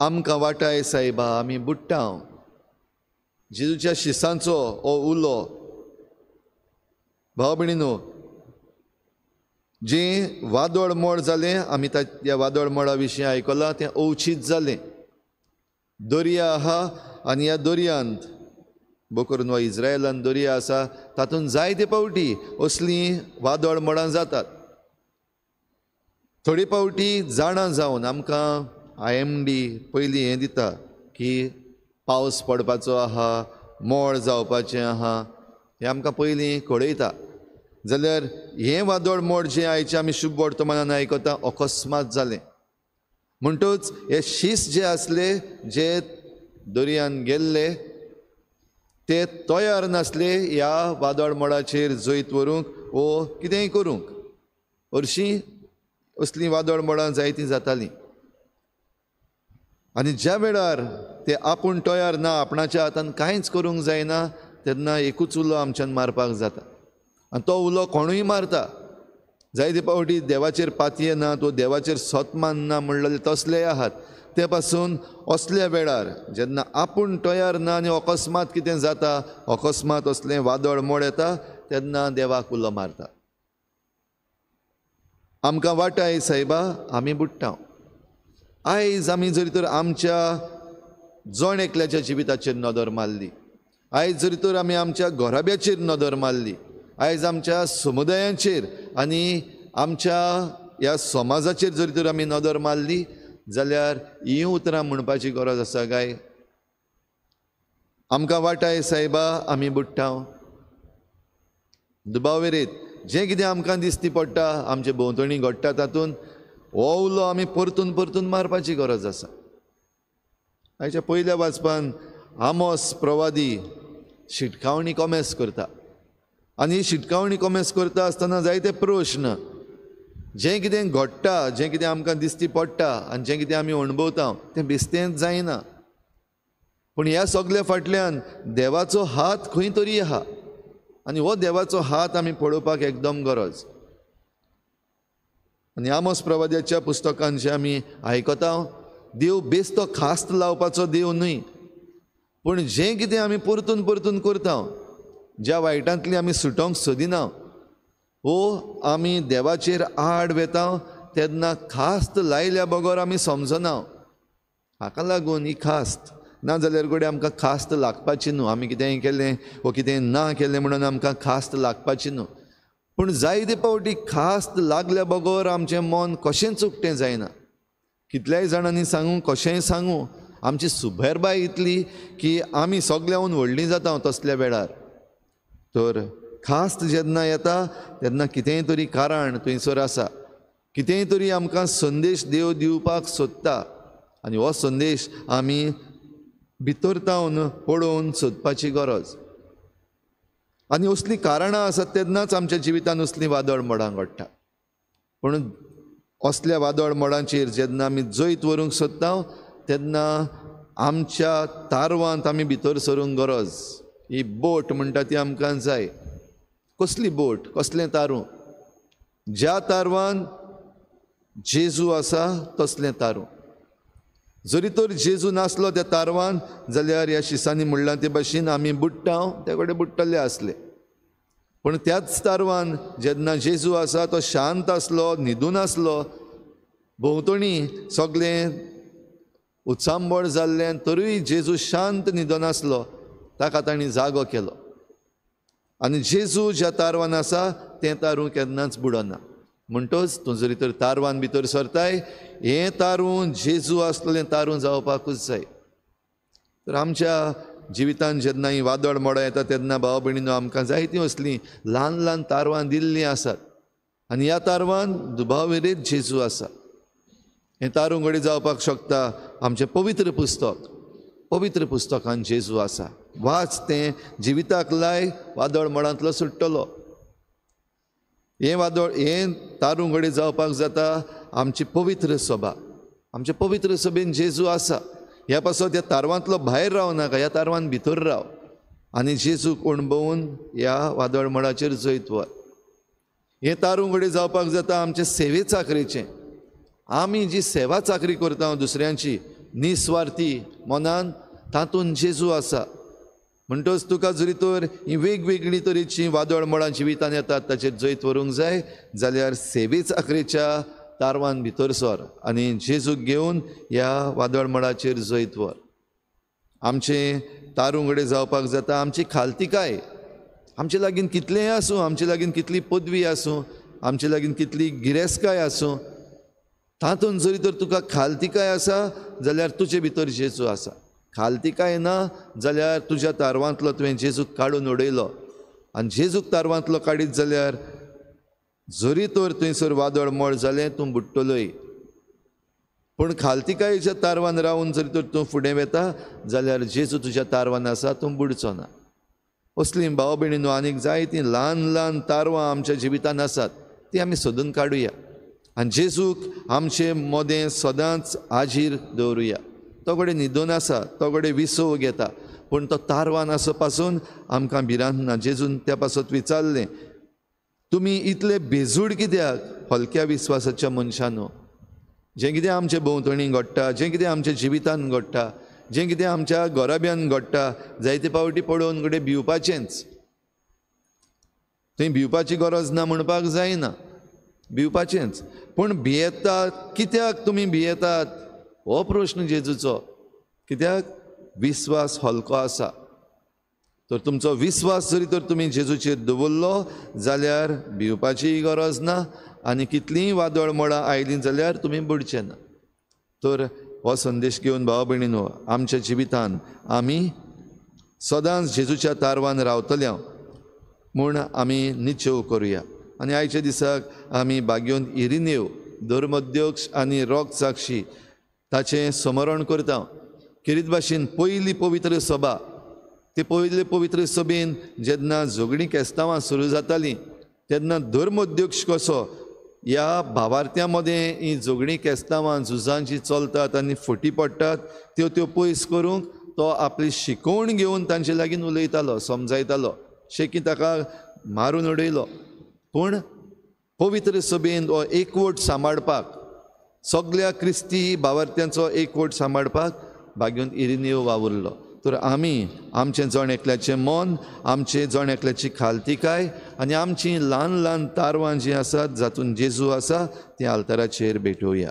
आमकां वाटाय सायबा, आमी बुडटा. जेजूच्या शिसांचो हो उलो. भाव भयणीनो, जें वादळ मोड जालें, आमी त्या वादळ मोडा विशीं आयकलां, तें अवचीत जालें. दर्या आहा आनी ह्या दर्यांत बोकरून वा इज्रायलान दर्या आसा, तातूंत जायते पावटी असलीं वादळ मोडां जातात. थोडे पावटी जाणा जावन आमकां IMD पयलीं हें दिता की पावस पडपाचो आहा, मोड जावपाचें आहा, हें आमकां पयलीं कळयता. जाल्यार हें वादळ मोड जें आयचें आमी शुभ वर्तमानान आयकता अकस्मात जालें. म्हणटच हे शीस जे आसले, जे दर्यान गेल्ले, ते तयार नासले ह्या वादळ मोडाचेर जैत व्हरूंक वो कितेंय करूंक. हरशीं असलीं वादळ मोडां जायतीं जातालीं. आनी ज्या वेळार ते आपूण तयार ना, आपणाच्या हातान कांयच करूंक जायना, तेन्ना एकूच उलो आमच्यान मारपाक जाता. आनी तो उलो कोणूय मारता. जायते पावटी देवाचेर पातये ना, तो देवाचेर सत मानना म्हणलेले तसलेय आहात. ते पासून असल्या वेळार जेन्ना आपूण तयार ना आनी अकस्मात कितें जाता, अकस्मात असलें वादळ मोड येता, तेन्ना देवाक उलो मारता. आमकां वाटाय सायबा, आमी बुडटा. आयज आमी जरी तर आमच्या जण एकल्याच्या जिविताचेर नदर मारली, आयज जरी तर आमी आमच्या घराब्याचेर नदर मारली, आयज आमच्या समुदायांचेर आनी आमच्या ह्या समाजाचेर जरी तर आमी नदर मारली, जाल्यार हीं उतरां म्हणपाची गरज आसा काय? आमकां वाटाय सायबा, आमी बुडटा. दुबावेरेत जें कितें आमकां दिसती पडटा, आमचे भोंवतणी घडटा, तातूंत हो उलो आमी परतून परतून मारपाची गरज आसा. आयच्या पयल्या वाचपान आमोस प्रवादी शिटकावणी कोमेस करता. आनी ही शिटकावणी कोमेस करता आसतना जायते प्रश्न, जें कितें घडटा, जें कितें आमकां दिसती पडटा आनी जें कितें आमी अणभवता तें बेस्तेंच जायना. पूण ह्या सगल्या फाटल्यान देवाचो हात खंय तरी आहा आनी हो देवाचो हात आमी पळोवपाक एकदम गरज. आनी आमोस प्रवाद्याच्या पुस्तकान जें आमी आयकता, देव बेस्तो खास्त लावपाचो देव न्हय, पूण जें कितें आमी परतून परतून करता, ज्या वायटांतली आमी सुटोवंक सोदिना, वो आमी देवाचेर आड वेता, तेन्ना खास्त लायल्या बगर आमी समजना. हाका लागून ही खास्त ना जाल्यार घडये आमकां खास्त लागपाची न्हू. आमी कितेंय केलें वो कितें ना केलें म्हणून आमकां खास्त लागपाची न्हू. पूण जायते पावटी खास्त लागल्या बगर आमचें मन कशेंच उक्तें जायना. कितल्याय जाणांनी सांगूं, कशेंय सांगूं, आमची सुबेरबाय इतली की आमी सगल्याहून व्हडलीं जाता तसल्या वेळार. तर खास्त जेन्ना येता तेन्ना कितेंय तरी कारण थंयसर आसा, कितेंय तरी आमकां संदेश देव दिवपाक सोदता आनी हो संदेश आमी भितर तावन पळोवन सोदपाची गरज. आनी असलीं कारणां आसात तेन्नाच आमच्या जिवितान असलीं वादळ मोडां घडटा. पूण असल्या वादळ मोडांचेर जेन्ना आमी जैत व्हरूंक सोदता तेन्ना आमच्या तारवांत आमी भितर सरूंक गरज. ही बोट म्हणटा ती आमकां जाय. कसली बोट, कसलें तारूं? ज्या तारवान जेजू आसा तसलें तारूं. जरी तर जेजू नासलो त्या तारवान जाल्यार ह्या शिसांनी म्हणलां ते भाशेन आमी बुडटा, त्या कडेन बुडटले आसले. पूण त्याच तारवान जेन्ना जेजू आसा तो शांत आसलो, न्हिदून आसलो, भोंवतणी सगळें उचांबळ जाल्लें तरूय जेजू शांत न्हिदून आसलो, ताका तांणी जागो केलो. आनी जेजू ज्या तारवान आसा तें तारूं केन्नाच बुडना. म्हणटच तूं जरी तर तारवान भितर सरताय, हें तारूं जेजू आसलें तारूं जावपाकूच जाय. तर आमच्या जिवितान जेन्ना ही वादळ मोडां येता तेन्ना भाव भयणीनो आमकां जायतीं असलीं ल्हान ल्हान तारवां दिल्लीं आसात आनी ह्या तारवान दुबावेरीत जेजू आसा. हें तारूं घडये जावपाक शकता आमचें पवित्र पुस्तक. पवित्र पुस्तकान जेजू आसा, वाच तें, जिविताक लाय, वादळ मोडांतलो सुट्टलो. हें वादळ, हें तारूं घडये जावपाक जाता आमची पवित्र सभा. आमचे पवित्र सभेन जेजू आसा. ह्या पासत ह्या तारवांतलो भायर राव नाका, ह्या तारवान भितर राव आनी जेजूक अणभवून ह्या वादळ मोडाचेर जैत व्हर. हें तारूं घडये जावपाक जाता आमचे सेवे चाकरेचें. आमी जी सेवा चाकरी करता दुसऱ्यांची, निस्वार्थी मनान तातूंत जेजू आसा. म्हणटच तुका जरी तर ही वेगवेगळी तरेची वादळ मळां जिवितान येतात ताचेर जैत व्हरूंक जाय जाल्यार सेवेच आखरेच्या तारवान भितर सर आनी जेजूक घेवन ह्या वादळ मळाचेर जैत व्हर. आमचें तारूं कडेन जावपाक जाता आमची खालतिकाय. आमचे लागीं कितलेंय आसूं, आमचे लागीं कितली पदवी आसूं, आमचे लागीं कितली गिरेस्तकाय आसूं, तातूंत जरी तर तुका खालतिकाय आसा जाल्यार तुजे भितर जेजू आसा. खालतिकाय ना जाल्यार तुज्या तारवांतलो तुवें जेजूक काडून उडयलो आनी जेजूक तारवांतलो काडीत जाल्यार जरी तर थंयसर वादळ मळ जालें तूं बुडटलोय. पूण खालतिकायेच्या तारवान रावन जरी तर तूं फुडें वेता जाल्यार जेजू तुज्या तारवान आसा, तूं बुडचो ना. असलीं भाव भयणीनो आनीक जायतीं ल्हान ल्हान तारवां आमच्या जिवितान आसात, ती आमी सोदून काडुया आनी जेजूक आमचे मदें सदांच आजीर दवरुया. तो कडेन न्हिदून आसा, तो कडेन विसव घेता, पूण तो तारवान आसा पासून आमकां भिरांत ना. जेजून त्या पासत विचारलें, तुमी इतले बेजूड कित्याक हलक्या विस्वासाच्या मनशानो? जें कितें आमचे भोंवतणी घडटा, जें कितें आमच्या जिवितान घडटा, जें कितें आमच्या घराब्यान घडटा, जायते पावटी पळोवन कडेन भिवपाचेंच. थंय भिवपाची गरज ना म्हणपाक जायना, भिवपाचेंच. पूण भियेतात कित्याक तुमी भियेतात हो प्रश्न जेजूचो. कित्याक? विस्वास हलको आसा. तर तुमचो विस्वास जरी तर तुमी जेजूचेर दवरलो जाल्यार भिवपाचीय गरज ना आनी कितलींय वादळ मळां आयलीं जाल्यार तुमी बुडचे ना. तर हो संदेश घेवन भाव भयणीनो आमच्या जिवितान आमी सदांच जेजूच्या तारवान रावतले म्हूण आमी निश्चेव करुया. आनी आयच्या दिसाक आमी भाग्योन इरिनेव धर्मध्यक्ष आनी रोग साक्षी ताचें स्मरण करता. खेरीत भाशेन पयली पवित्र सभा, ते पयले पवित्र सभेन जेन्ना झगडीं केस्तांवां सुरू जातालीं तेन्ना धर्मध्यक्ष कसो ह्या भावार्थ्यां मदें हीं झगडीं केस्तांवां झुजां जीं चलतात आनी फटी पडटात त्यो त्यो पयस करूंक तो आपली शिकवण घेवन तांचे लागीं उलयतालो, समजायतालो. शेकी ताका मारून उडयलो, पूण पवित्र सभेन हो एकवट सांबाळपाक, सगळ्या क्रिस्ती भावार्थ्यांचो एकवट सांबाळपाक भाग्योन इरिनेव वावुरलो. तर आमी आमचें जण एकल्याचें मन, आमचें जण एकल्याची खालतिकाय आनी आमचीं ल्हान ल्हान तारवां जीं आसात जातून जेजू आसा तीं आल्ताराचेर भेटोवया.